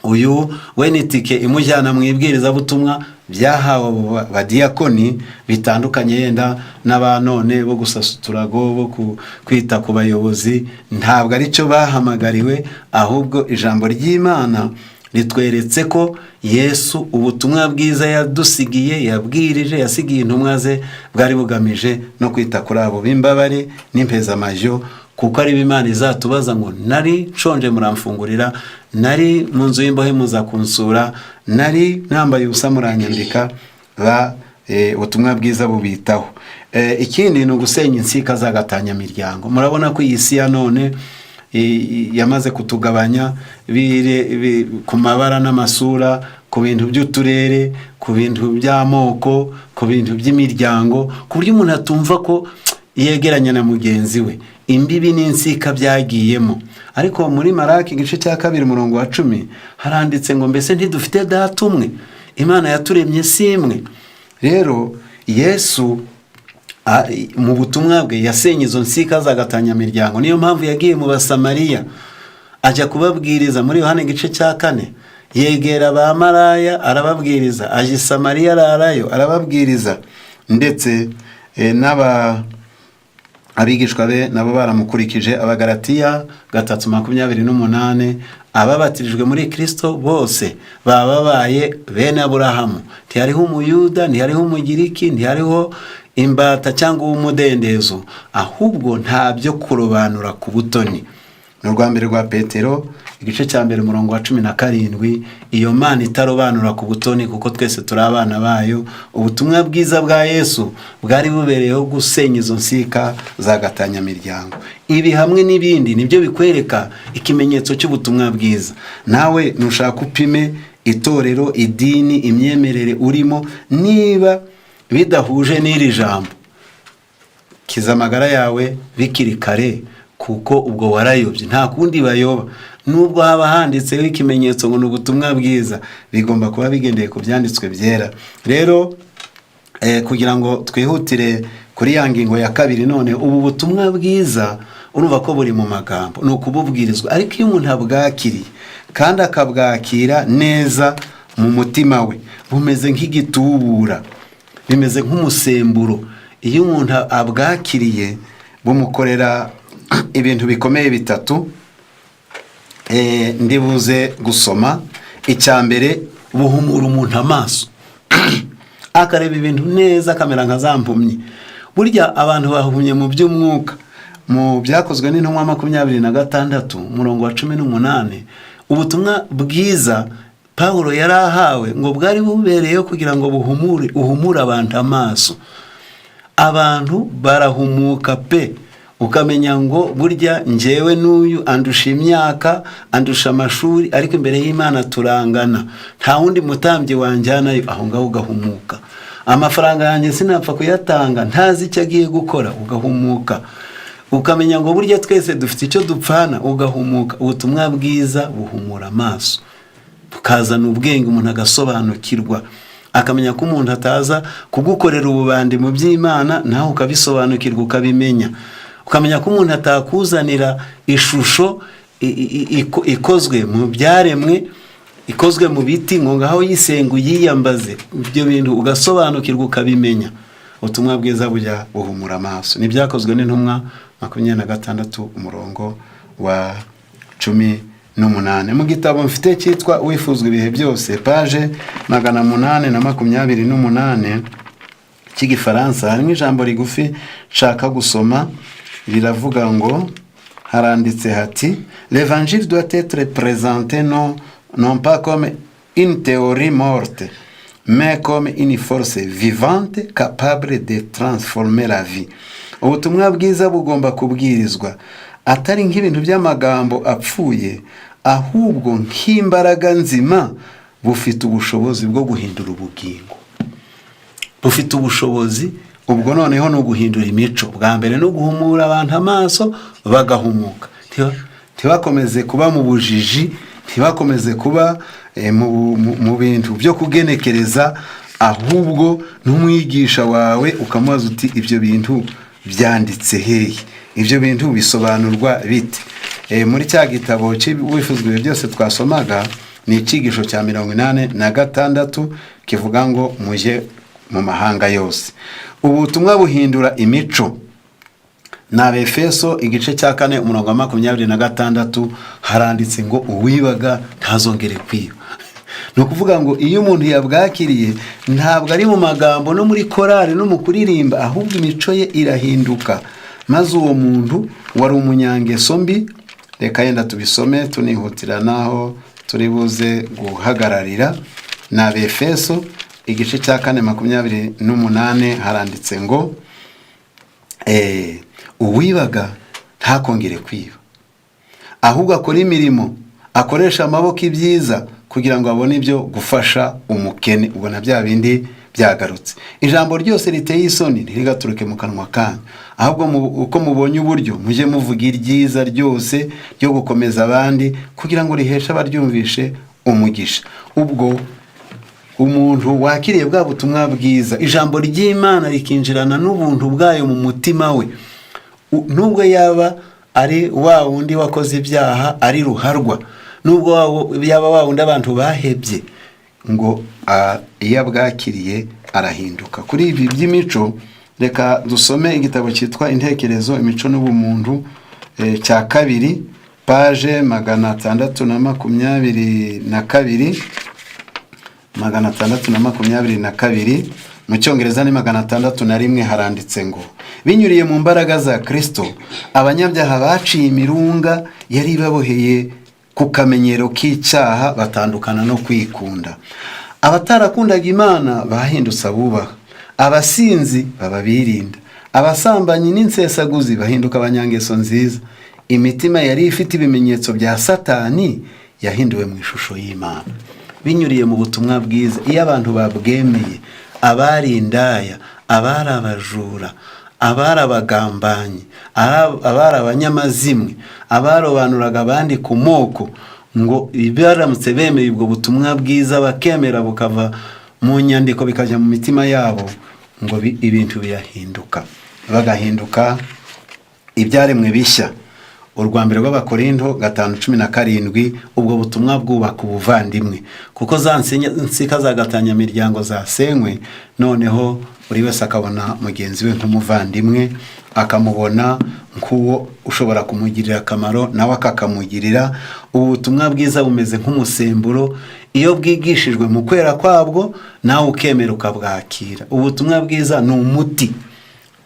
uyu we ni itike imujyana mu ibwirizabutumwa." Byahawe abo badiyakoni, bitandukanye yenda n'aba none bo gusasa uturago, bo kwita ku bayobozi. Ntabwo aricyo bahamagariwe, ahubwo ijambo ry'Imana ritweretse ko Yesu ubutumwa bwiza yadusigiye, yabwirije, yasigiye intumwa ze, bwari bugamije no kwita kuri abo b'imbabare n'impezamajyo, kuko ari Imana izatubaza ngo: "Nari nshonje muramfungurira, nari mu nzu y'imbohe muza kunsura, nari nambaye ubusa muranyambika." Ba ubutumwa bwiza bubitaho. Ikindi ni ugusenya insika z'agatanyamiryango. Murabona ko iyi si ya none yamaze kutugabanya ku mabara n'amasura, ku bintu by'uturere, ku bintu by'amoko, ku bintu by'imiryango, ku buryo umuntu atumva ko yegeranya na mugenzi we. Imbibi n'insika byagiyemo. Ariko muri Maraki igice cya 2, umurongo wa 10, haranditse ngo: "Mbese ntidufite data umwe? Imana yaturemye si imwe?" Rero Yesu mu butumwa bwe yasenye izo nsika z'agatanyamiryango. Niyo mpamvu yagiye mu Basamariya ajya kubabwiriza. Muri Yohana igice cya 4, yegera ba maraya arababwiriza, ajya i Samariya ararayo arababwiriza, ndetse n'aba abigishwa be nabo baramukurikije. Abagaratiya 3:28. Ababatirijwe muri Kristo bose baba babaye bene Aburahamu. Ntihariho Umuyuda, ntihariho Umugiriki, ntihariho imbata cyangwa uw'umudendezo, ahubwo nta byo kurobanura ku butoni. Ni urwa mbere rwa Petero, igice cya mbere, umurongo wa 17. Iyo Mana itarobanura ku butoni, kuko twese turi abana bayo. Ubutumwa bwiza bwa Yesu bwari bubereyeho gusenya izo nsika za gatanyamiryango. Ibi hamwe n'ibindi nibyo bikwereka ikimenyetso cy'ubutumwa bwiza. Nawe nushaka upime itorero, idini, imyemerere urimo, niba bidahuje n'iri jambo, kiza amagara yawe bikiri kare, kuko ubwo warayobye. Nta kundi bayoba. Nubwo haba handitseho ikimenyetso ngo ni ubutumwa bwiza, bigomba kuba bigendeye ku byanditswe byera. Rero kugira ngo twihutire kuri ya ngingo ya kabiri, none ubu butumwa bwiza urumva ko buri mu magambo, ni ukububwirizwa. Ariko iyo umuntu abwakiriye kandi akabwakira neza mu mutima we, bumeze nk'igitubura, bimeze nk'umusemburo. Iyo umuntu abwakiriye, bumukorera ibintu bikomeye bitatu ndibuze gusoma. Icya mbere, buhumura umuntu amaso, akareba ibintu neza, akamera nka za mpumyi. Burya abantu bahumye mu by'umwuka. Mu Byakozwe n'Intumwa 26, umurongo wa 18, ubutumwa bwiza Pawulo yari ahawe ngo bwari bubereyeho kugira ngo buhumure, uhumure abantu amaso. Abantu barahumuka pe, ukamenya ngo burya njyewe n'uyu andusha imyaka, andusha amashuri, ariko imbere y'Imana turangana, nta wundi mutambyi wanjyanayo. Aho ngaho ugahumuka. Amafaranga yanjye sinapfa kuyatanga ntazi icyo agiye gukora. Ugahumuka, ukamenya ngo burya twese dufite icyo dupfana, ugahumuka. Ubutumwa bwiza buhumura amaso, bukazana ubwenge, umuntu agasobanukirwa, akamenya ko umuntu ataza kugukorera ububandi mu by'Imana, nawe ukabisobanukirwa, ukabimenya. Ukamenya ko umuntu atakuzanira ishusho ikozwe mu byaremwe, ikozwe mu biti, ngo ngaho yisenga uyiyambaze. Ibyo bintu ugasobanukirwa, ukabimenya. Ubutumwa bwiza bujya buhumura amaso. Ni Ibyakozwe n'Intumwa 26, umurongo wa 18. Mu gitabo mfite cyitwa Wifuzwa Ibihe Byose, page 828 cy'igifaransa, harimo ijambo rigufi nshaka gusoma. Riravuga ngo, haranditse hati: "L'évangile doit être présenté non pas comme une théorie morte, mais comme une force vivante capable de transformer la vie." Ubutumwa bwiza bugomba kubwirizwa atari nk'ibintu by'amagambo apfuye, ahubwo nk'imbaraga nzima bufite ubushobozi bwo guhindura ubugingo. Bufite ubushobozi. Ubwo noneho ni uguhindura imico. Bwa mbere ni uguhumura abantu amaso, bagahumuka, ntibakomeze kuba mu bujiji, ntibakomeze kuba mu bintu byo kugenekereza, ahubwo n'umwigisha wawe ukamubaza uti: "Ibyo bintu byanditse hehe? Ibyo bintu bisobanurwa bite?" Muri cya gitabo Wifuzwa Ibihe Byose twasomaga, ni icyigisho cya 86 kivuga ngo mujye mu mahanga yose. Ubutumwa buhindura imico. Ni Abefeso igice cya 4, umurongo wa 26, haranditse ngo: "Uwibaga ntazongere kwiba." Ni ukuvuga ngo iyo umuntu yabwakiriye, ntabwo ari mu magambo no muri korari no mu kuririmba, ahubwo imico ye irahinduka. Maze uwo muntu wari umunyangeso mbi, reka yenda tubisome tunihutira naho turi buze guhagararira. Ni Abefeso igice cya 4, 28, haranditse ngo: "Uwibaga ntakongere kwiba, ahubwo akore imirimo, akoresha amaboko ibyiza, kugira ngo abone ibyo gufasha umukene." Ubona bya bindi byagarutse. "Ijambo ryose riteye isoni ntirigaturuke mu kanwa kanyu, ahubwo uko mubonye uburyo mujye muvuga iryiza ryose ryo gukomeza abandi, kugira ngo riheshe abaryumvishe umugisha." Ubwo umuntu wakiriye bwa butumwa bwiza, ijambo ry'Imana rikinjirana n'ubuntu bwayo mu mutima we, nubwo yaba ari wa wundi wakoze ibyaha, ari ruharwa, nubwo yaba wa wundi abantu bahebye, ngo iyo abwakiriye arahinduka. Kuri ibi by'imico, reka dusome igitabo cyitwa Intekerezo, Imico n'Ubumuntu cya kabiri. Paje 622, 622, mu Cyongereza ni 601. Haranditse ngo: "Binyuriye mu mbaraga za Kirisito, abanyabyaha baciye imirunga yari ibaboheye ku kamenyero k'icyaha, batandukana no kwikunda. Abatarakundaga Imana bahindutse abubaha, abasinzi baba birinda, abasambanyi n'insesaguzi bahinduka abanyangeso nziza. Imitima yari ifite ibimenyetso bya Satani yahinduwe mu ishusho y'Imana." Binyuriye mu butumwa bwiza, iyo abantu babwemeye, abari indaya, abari abajura, abari abagambanyi, abari abanyamazimwe, abarobanuraga abandi ku moko, ngo baramutse bemeye ubwo butumwa bwiza, bakemera bukava mu nyandiko bikajya mu mitima yabo, ngo ibintu birahinduka, bagahinduka ibyaremwe bishya. Urwa mbere rw'Abakorinto 5:17. Ubwo butumwa bwubaka ubuvandimwe, kuko za nsika za gatanyamiryango zasenywe, noneho buri wese akabona mugenzi we nk'umuvandimwe, akamubona nk'uwo ushobora kumugirira akamaro, nawe akakamugirira. Ubu butumwa bwiza bumeze nk'umusemburo iyo bwigishijwe mu kwera kwabwo, nawe ukemera ukabwakira. Ubutumwa bwiza ni umuti,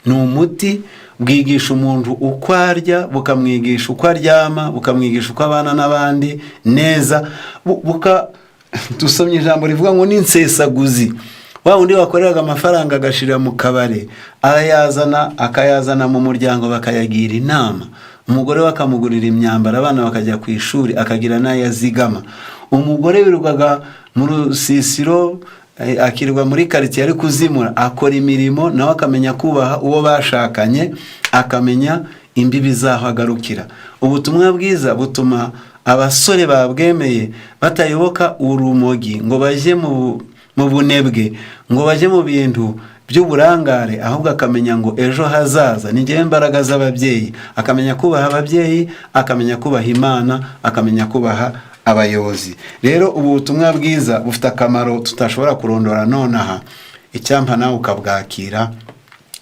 ni umuti. Bwigisha umuntu uko arya, bukamwigisha uko aryama, bukamwigisha uko abana n'abandi neza. Dusomye ijambo rivuga ngo n'insesaguzi, wa wundi wakoreraga amafaranga agashirira mu kabare, arayazana, akayazana mu muryango, bakayagira inama, umugore we akamugurira imyambaro, abana bakajya ku ishuri, akagira n'ayo azigama. Umugore wirirwaga mu rusisiro, akirirwa muri karitsiye ari kuzimura, akora imirimo, nawe akamenya kubaha uwo bashakanye, akamenya imbibi z'aho agarukira. Ubutumwa bwiza butuma abasore babwemeye batayoboka urumogi ngo bajye mu bunebwe, ngo bajye mu bintu by'uburangare, ahubwo akamenya ngo ejo hazaza ni njyewe imbaraga z'ababyeyi, akamenya kubaha ababyeyi, akamenya kubaha Imana, akamenya kubaha abayobozi. Rero ubu butumwa bwiza bufite akamaro tutashobora kurondora nonaha. Icyampa nawe ukabwakira.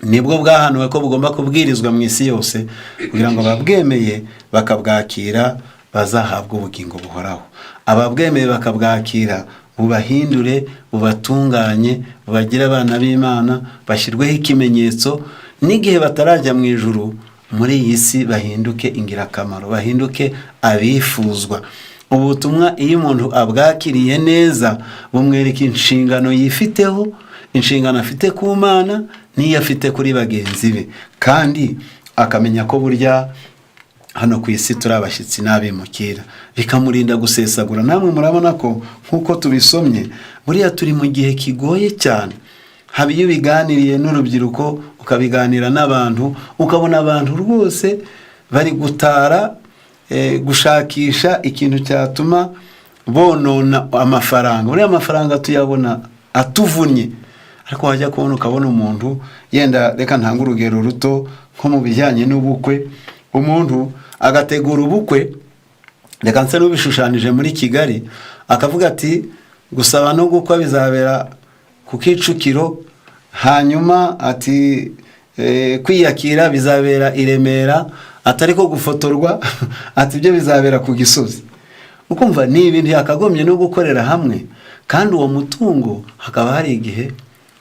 Nibwo bwahanuwe ko bugomba kubwirizwa mu isi yose, kugira ngo ababwemeye bakabwakira bazahabwe ubugingo buhoraho. Ababwemeye bakabwakira, bubahindure, bubatunganye, bubagire abana b'Imana, bashyirweho ikimenyetso n'igihe batarajya mu ijuru, muri iyi si bahinduke ingirakamaro, bahinduke abifuzwa. Ubutumwa iyo umuntu abwakiriye neza, bumwereka inshingano yifiteho, inshingano afite ku Mana n'iyo afite kuri bagenzi be, kandi akamenya ko burya hano ku isi turi abashyitsi n'abimukira, bikamurinda gusesagura. Namwe murabona ko nk'uko tubisomye, buriya turi mu gihe kigoye cyane. Haba iyo ubiganiriye n'urubyiruko, ukabiganira n'abantu, ukabona abantu rwose bari gutara, gushakisha ikintu cyatuma bonona amafaranga. Buriya amafaranga tuyabona atuvunnye, ariko wajya kubona ukabona umuntu yenda, reka ntange urugero ruto, nko mu bijyanye n'ubukwe, umuntu agategura ubukwe, reka nse n'ubishushanije muri Kigali, akavuga ati gusaba no gukwa bizabera ku Kicukiro, hanyuma ati kwiyakira bizabera i Remera, atari ko gufotorwa, ati ibyo bizabera ku Gisozi. Ukumva ni ibintu yakagombye no gukorera hamwe, kandi uwo mutungo hakaba hari igihe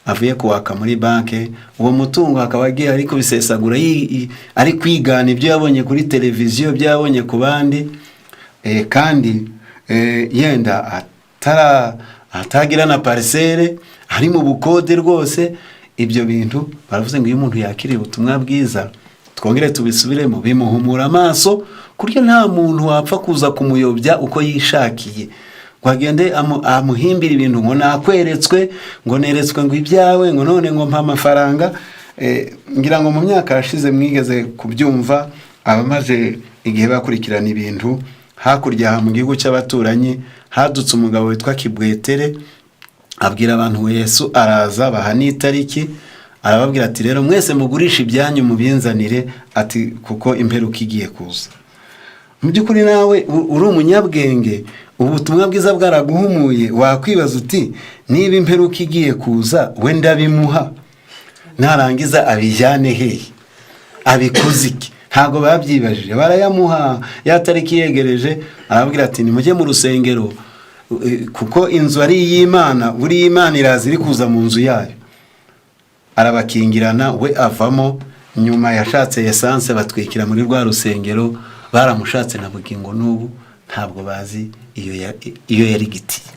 avuye kuwaka muri banki. Uwo mutungo akaba agiye ari kubisesagura, ari kwigana ibyo yabonye kuri televiziyo, ibyo yabonye ku bandi, kandi yenda atagira na parcelle, ari mu bukode rwose. Ibyo bintu baravuze ngo iyo umuntu yakiriye ubutumwa bwiza, twongere tubisubiremo, bimuhumura amaso, ku buryo nta muntu wapfa kuza kumuyobya uko yishakiye, ngo agende amuhimbire ibintu ngo nakweretswe, ngo neretswe, ngo ibyawe, ngo none ngo mpa amafaranga. Ngira ngo mu myaka yashize mwigeze kubyumva, abamaze igihe bakurikirana ibintu hakurya mu gihugu cy'abaturanyi, hadutse umugabo witwa Kibwetere, abwira abantu ngo Yesu araza, baha n'itariki, arababwira ati rero mwese mugurisha ibyanyu mubinzanire, ati kuko imperuka igiye kuza. Mu by'ukuri nawe uri umunyabwenge, ubutumwa bwiza bwaraguhumuye, wakwibaza uti niba imperuka igiye kuza, we ndabimuha narangiza abijyane hehe, abikoze iki? Ntabwo yabikoza mu mufuka. Ntabwo babyibajije, barayamuha. Ya tariki yegereje, arababwira ati: "Nimujye mu rusengero, kuko inzu ari iy'Imana, buriya Imana iraza iri kuza mu nzu yayo." Arabakingirana, we avamo. Nyuma yashatse essence, batwikira muri rwa rusengero. Baramushatse na bugingo n'ubu ntabwo bazi iyo yarigitiye.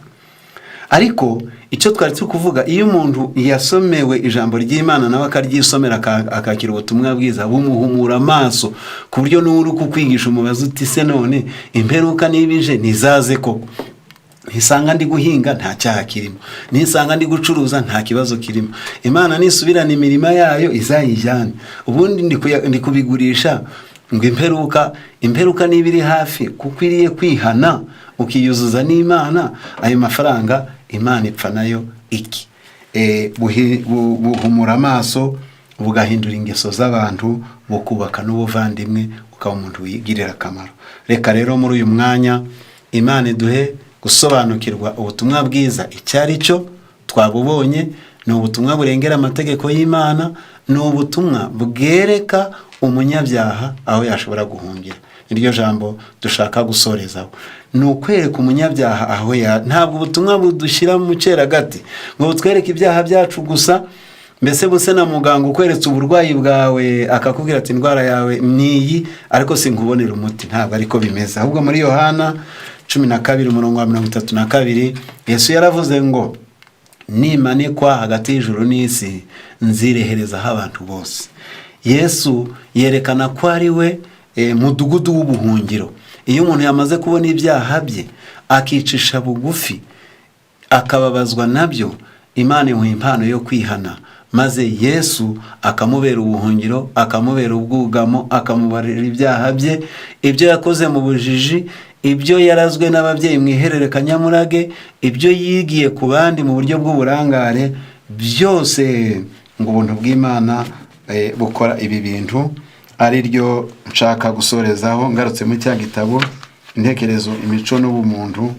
Ariko icyo twari turi kuvuga, iyo umuntu yasomewe ijambo ry'Imana, nawe akaryisomera, akakira ubutumwa bwiza, bumuhumura amaso, ku buryo n'uri kukwigisha umubaza uti: "Se none imperuka niba ije, ntizaze koko, ntisanga ndi guhinga nta cyaha kirimo, nisanga ndi gucuruza nta kibazo kirimo? Imana nisubirana imirima yayo izayijyane. Ubundi ndi kubigurisha ngo imperuka niba iri hafi, kuko ukwiriye kwihana ukiyuzuza n'Imana, ayo mafaranga Imana ipfa nayo iki?" Buhumura amaso, bugahindura ingeso z'abantu, bukubaka n'ubuvandimwe, ukaba umuntu wigirira akamaro. Reka rero muri uyu mwanya Imana iduhe gusobanukirwa ubutumwa bwiza icyo ari cyo. Twabubonye, ni ubutumwa burengera amategeko y'Imana, ni ubutumwa bwereka umunyabyaha aho yashobora guhungira. Niryo jambo dushaka gusorezaho, ni ukwereka umunyabyaha aho ya. Ntabwo ubutumwa budushyira mu cyeragati ngo butwereke ibyaha byacu gusa. Mbese buse na muganga ukweretse uburwayi bwawe, akakubwira ati: "Indwara yawe ni iyi, ariko sinkubonera umuti." Ntabwo ariko bimeze. Ahubwo muri Yohana 12, umurongo wa 32, Yesu yaravuze ngo: "Nimanikwa hagati y'ijuru n'isi, nzireherezaho abantu bose." Yesu yerekana ko ari we mudugudu w'ubuhungiro. Iyo umuntu yamaze kubona ibyaha bye, akicisha bugufi, akababazwa nabyo, Imana imuha impano yo kwihana, maze Yesu akamubera ubuhungiro, akamubera ubwugamo, akamubarira ibyaha bye, ibyo yakoze mu bujiji, ibyo yarazwe n'ababyeyi mu ihererekanyamurage, ibyo yigiye ku bandi mu buryo bw'uburangare byose. Ngo ubuntu bw'Imana bukora ibi bintu, ari ryo nshaka gusorezaho. Ngarutse muri cya gitabo Intekerezo, Imico n'Ubumuntu,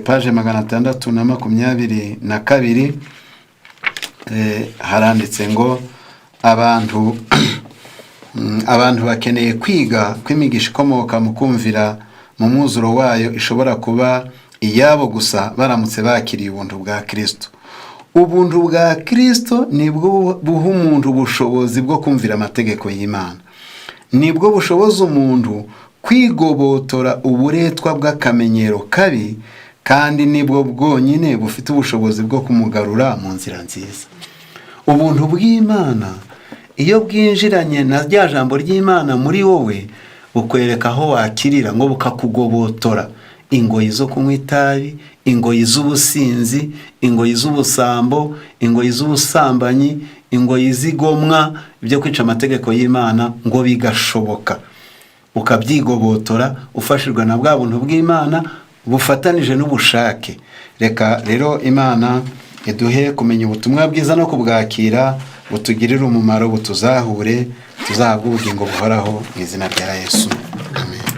page 622, haranditse ngo abantu bakeneye kwiga ko imigisha ikomoka mu kumvira mu mwuzuro wayo ishobora kuba iyabo gusa baramutse bakiriye ubuntu bwa Kirisito. Ubuntu bwa Kirisito nibwo buha umuntu ubushobozi bwo kumvira amategeko y'Imana, nibwo bushoboza umuntu kwigobotora uburetwa bw'akamenyero kabi, kandi nibwo bwonyine bufite ubushobozi bwo kumugarura mu nzira nziza. Ubuntu bw'Imana iyo bwinjiranye na rya jambo ry'Imana muri wowe, bukwereka aho wakirira, ngo bukakugobotora ingoyi zo kunywa itabi, ingoyi z'ubusinzi, ingoyi z'ubusambo, ingoyi z'ubusambanyi, ingoyi z'igomwa, ibyo kwica amategeko y'Imana, ngo bigashoboka ukabyigobotora ufashijwe na bwa buntu bw'Imana bufatanije n'ubushake. Reka rero Imana iduhe kumenya ubutumwa bwiza no kubwakira, butugirire umumaro, butuzahure, tuzahabwe ubugingo buhoraho mu izina rya Yesu. Amen.